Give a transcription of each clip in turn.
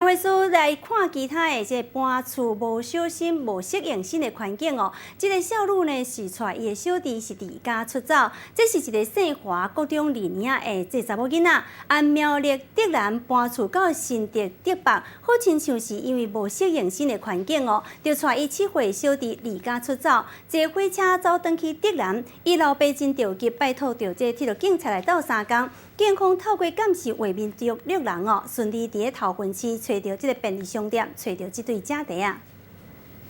法師來看其他的這搬厝無小心無適應新的環境哦。這个少女呢是帶伊的小弟是離家出走，這是一个姓華國中二年的這查某囡仔，按苗栗竹南搬厝到新竹竹北，好親像是因為無適應新的環境哦，就帶伊7歲小弟離家出走，坐火車走轉去竹南，伊老爸真著急，拜託著這鐵路警察來鬥相共。警方透過監視畫面中六人哦，順利佇咧頭份市揣著這个便利商店，揣著這對姐弟仔。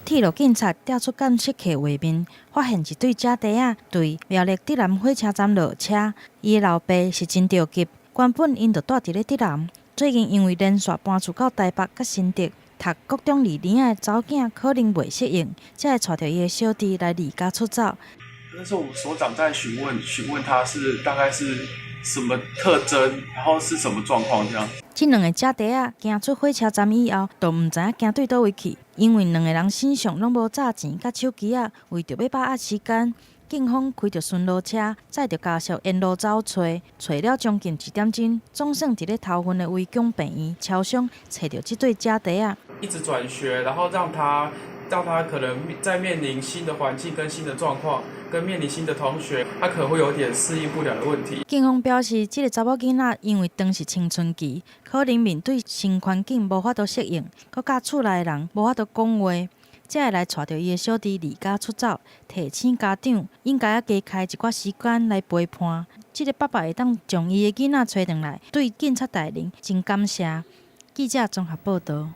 鐵路警察調出監視器畫面，發現一對姐弟仔對苗栗竹南火車站落車。伊的老爸是真著急，原本𪜶就蹛佇咧竹南，最近因為連續搬厝到台北佮新竹，讀國中二年的查某囝可能袂適應，才會帶著伊的小弟來離家出走。那時候我們所長在詢問，詢問他是大概是什麼特徵，然後是什麼狀況這樣。這兩个姐弟仔行出火車站以後，就毋知影行對佗位去，因為兩个人身上攏無紮錢佮手機仔，為著欲把握時間，警方開著巡邏車，載著家屬沿路走揣，揣了將近一點鐘，總算佇咧頭份的圍強病院超商揣著這對姐弟仔。一直轉學，然後讓他可能在面臨新的環境跟新的狀況，跟面臨新的同學，他可能會有點適應不了的問題。警方表示，這个查某囡仔因為當時青春期，可能面對新環境無法度適應，閣佮厝內人無法度講話，才會來帶著伊的小弟離家出走，提醒家長應該愛加開一寡時間來陪伴。這个爸爸會當將伊的囡仔揣轉來，對警察大人真感謝。記者綜合報導。